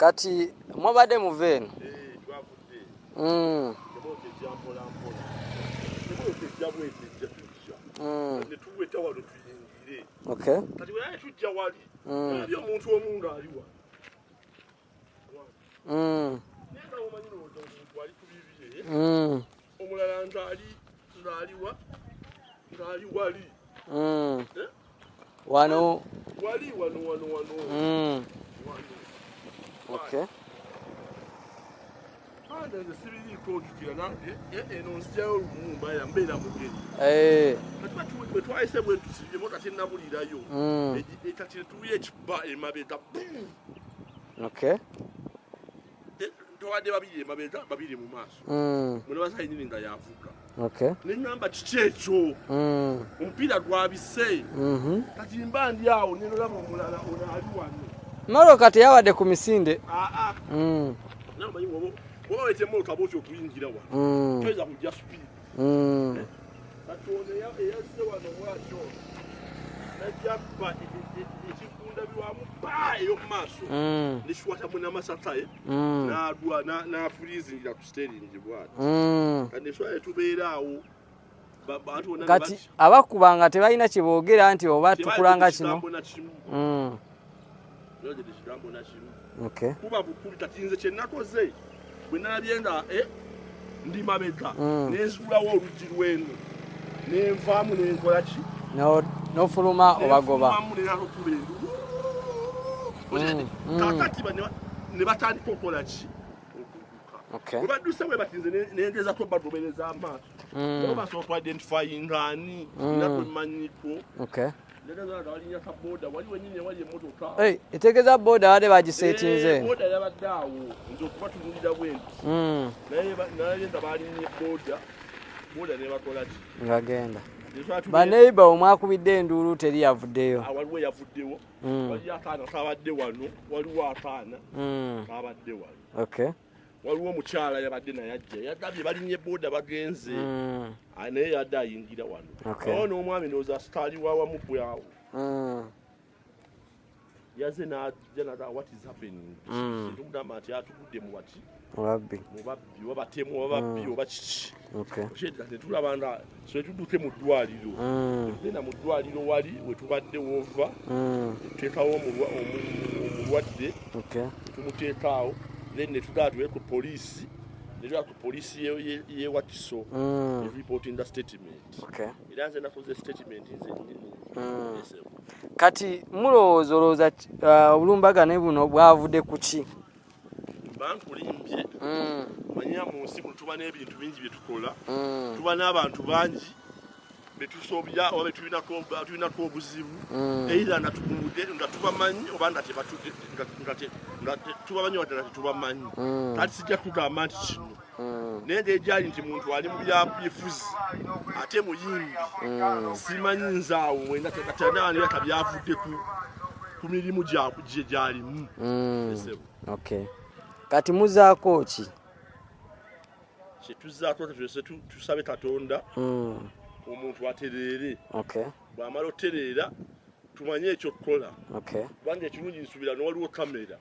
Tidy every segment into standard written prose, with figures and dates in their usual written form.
Kati mwabadde muva eno? Eh, twavudde. Emmotoka ejja mpola mpola. Emmotoka ejja bweti, ejja tujja. Ne tuweta wano tuyingire. Kati bwe yali tujja wali, nalabye omuntu omu ng'ali wano. Naye nga omanyi lowooza omuntu ali ku bibye. Omulala ng'ali wa? Ng'ali wali. Eh? Wano. Wali wano wano wano. Wano. Ate nze sibiriiko, ojjukira nange eno nzijayo lumu mbaya mbeera mugenyi. Kati bwe twayise bwe tusibye emmotoka tennabulirayo. Kati ne tuwulira ekiba emabega. Boom! Tobadde babiri emabega, babiri mu maaso. Munabaza yennyini nga yavuga. Ne ŋŋamba, kiki ekyo? Omupiira gwabise. Kati mba ndi awo ne nolaba omulala ono ali wano. Mmotoka teyabadde ku misinde. Aa. Naye omanyi bw'oba weeta emmotoka bw'otyo okuyingira wano, toyinza kujja speed. Kati ono eyazze wano bw'atyo najja kuba ekikundabirwamu pa ey'omu maaso nekikwata munamasaka ye n'agwa n'afreezingira ku steering bw'ati. Kati neswala tubeera awo bantu bonna ne Kati abakubanga tebalina kye boogera nti oba tebalina tukulanga kino. Kigambo na kimu. Tebalina kigambo na kimu. Kuba bukubi. Kati nze kye nakoze bwe nalabye nga ndi mabega, nenzigulawo oluggi lw'eno nenvaamu nenkola ki? N'ofuluma obagoba. Nenfulumamu nenalokuba enduulu. Kakati ne batandika okukola ki? Okudduka. Bwe badduse bwe bati, nze nengezako bagobereza amaaso oba basobola kuidentifyinga ani nga gwe mmanyiko. Ntegeeza nga walinnya ka boda wali wenyini ewali emmotoka. Hey, etegeeza boda badde bagiseetinze. Eh, boda yabadde awo nze okubatunulira bwe nti naye naye nga balinnye boda, boda nebakola ki? Ngagenda. Ne twatuula- Baneiba omwakubidde enduulu teri yavuddeyo? Ah, waliwo eyavuddewo. Waliwo akaana kabadde wano, waliwo akaana kabadde wano. Waliwo omukyala yabadde naye ajja yagambye balinnye boda bagenze. Ah, naye yadde ayingira wano. Awo n'omwami ndowooza asitaali wawamu bwawo yaze n'ajja naga, "What is happening?" Tumugamba nti atugudde mu wati Mubabbi. Mu babbi oba batemu oba babbi oba kiki. Okyedda netulaba nga so tudduke mu ddwaliro. Tugenda mu ddwaliro wali wetubadde wova. Tuteekawo omulwadde. Tumuteekaawo, then netugala tuwe ku poliisi, netugala ku poliisi y'ewakiso netureportinga statement. Era nze nakoze statement nze nnyini. Yes. Kati mulowooza olowooza obulumbagane buno bwavudde ku ki? Bankulimbye. Manyira mu nsi muno tuba n'ebintu bingi bye tukola. Tuba n'abantu bangi betusobya oba betulinako obuzibu, either nga nga tubamanyi oba nga nga tubamanyi oba nga tetubamanyi. Kati sijja kugamba nti kino, naye ng'egyali nti muntu ali mu byabufuzi ate muyimbi. Simanyi nze awo wenda katanaaniraka byavudde ku mirimu gye gyalimu. Esebo. Okay. Kati muzaako ki? Kyetuzaako, tulese tusabe Katonda omuntu atereere. Bw'amala otereera tumanye ekyokukola. Kubanga ekirungi nsuubira newaliwo kamera.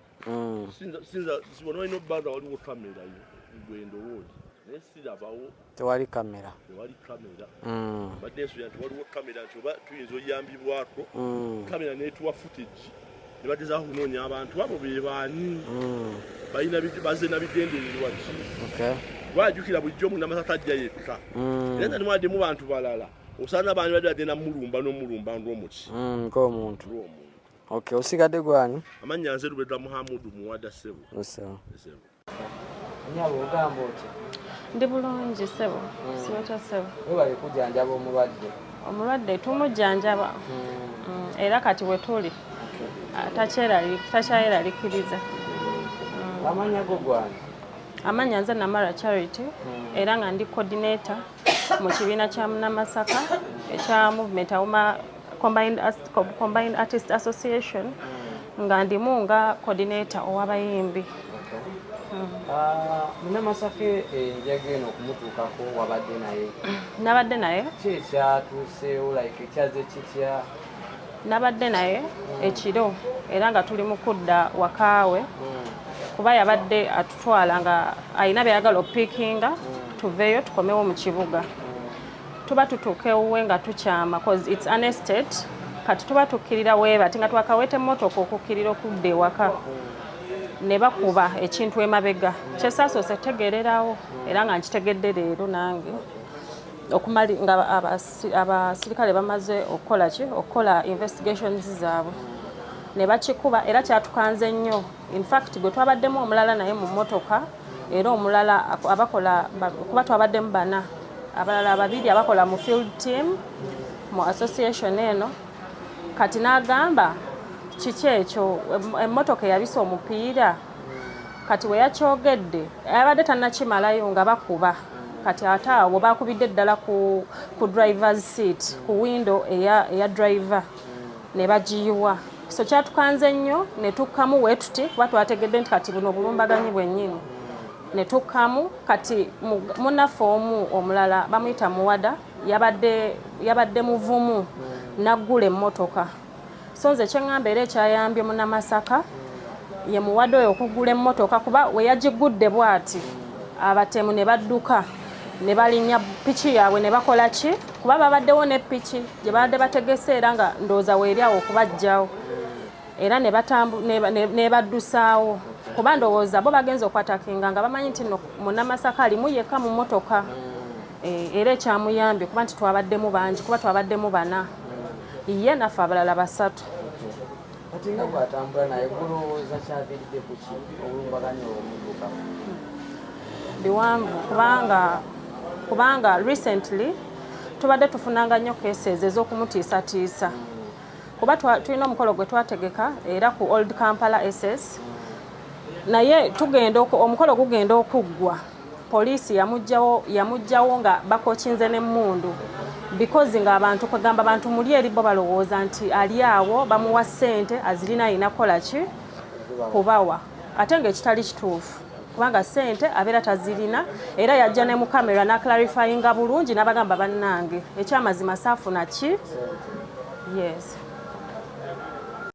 Sinza walina obba nga waliwo kamera yo gwe ndowooza, naye sirabawo. Tewali kamera. Tewali kamera. Badde nsuubira nti waliwo kamera nti oba tuyinza oyambibwako kamera netuwa footage ne bagezaako okunoonya abantu abo be baani, balina bazze na bigendererwa ki. Lwajjukira bulijjo omunamasaka ajja yekka, era nga nimwaddemu bantu balala osanga baani badde bagenda mulumba n'omulumba ng'omuki? Ng'omuntu. Ng'omuntu. Okay, osigadde gwani? Amannya nze Lubega Muhamudu Muwada, ssebo. Osebo. Ssebo. Nyabo, ogamba otya? Ndi bulungi, ssebo. Sibatya, ssebo? Webale kujjanjaba omulwadde. Omulwadde tumujjanjaba. Era kati we tuli takyayeralikiriza. Amannya go gwani? Amannya nze Namara Charity, era nga ndi coordinator mu kibiina kya Munamasaka ekya Movement Awuma Combined Artist Association, nga ndimu nga coordinator ow'abayimbi. Ah, Munamasaka enjaga eno okumutuukako wabadde naye? Nabadde naye. Ki ekyatuuseewo, like ekyaze kitya? Nabadde naye ekiro era nga tuli mu kudda wakaawe. Kuba yabadde atutwala nga alina byayagala opiikinga, tuveeyo tukomewo mu kibuga. Tuba tutuuka ewuwe nga tukyama, 'cause it's an estate. Kati tuba tukkirira weebati nga twakaweta emmotoka okukkirira okudda ewaka, ne bakuba ekintu emabega kyesaasoose tegeererawo, era nga nkitegedde leero nange okumali nga abasirikale bamaze okukola ki, okukola investigations zaabwe, ne bakikuba. Era kyatukanze nnyo. In fact, gwe twabaddemu omulala naye mu mmotoka, era omulala abakola kuba twabaddemu bana, abalala babiri abakola mu field team mu association eno. Kati n'agamba, "Kiki ekyo? Emmotoka eyabisa omupiira." Kati we yakyogedde, abadde tannakimalayo nga bakuba. Kati ate awo bakubidde ddala ku driver's seat, ku window eya driver, ne bagiyiwa. So kyatukanze nnyo ne tukkamu weetuti, kuba twategedde nti kati buno obulumbaganyi bwennyini, ne tukkamu. Kati munnaffe omu omulala bamuyita Muwada, yabadde muvumu naggula emmotoka. So nze kyeŋŋamba, era ekyayambye Munnamasaka ye Muwadde oyo okugula emmotoka, kuba we yagigudde bw'ati, abatemu ne badduka ne balinnya piki yaabwe ne bakola ki, kuba babaddewo ne piki gye babadde bategese, era nga ndowooza weeri awo okubaggyawo, era ne baddusaawo, kuba ndowooza bo bagenza okwatakinga nga bamanyi nti no Munnamasaka alimu yekka mu mmotoka. Era ekyamuyambye kuba nti twabaddemu bangi, kuba twabaddemu bana, ye naffe abalala basatu. Kati nga bw'atambula naye, gulowooza kyaviiridde ku ki obulumbaganyi obumutuukako? Biwanvu, kubanga recently tubadde tufunanga nnyo cases ez'okumutiisatiisa, kuba tulina omukolo gwe twategeka era ku Old Kampala SS, naye tugenda omukolo gugenda okuggwa, poliisi yamugjawo nga bakokinze n'emmundu, because ng'abantu, kwegamba abantu muli eri bo balowooza nti ali awo bamuwa ssente azirina, alina kukola ki, kubawa, ate ng'ekitali kituufu, kubanga ssente abeera tazirina. Era yajja ne mu kamera n'aclarifyinga bulungi n'abagamba, "Bannange, ekyamazima saafuna ki." Yes.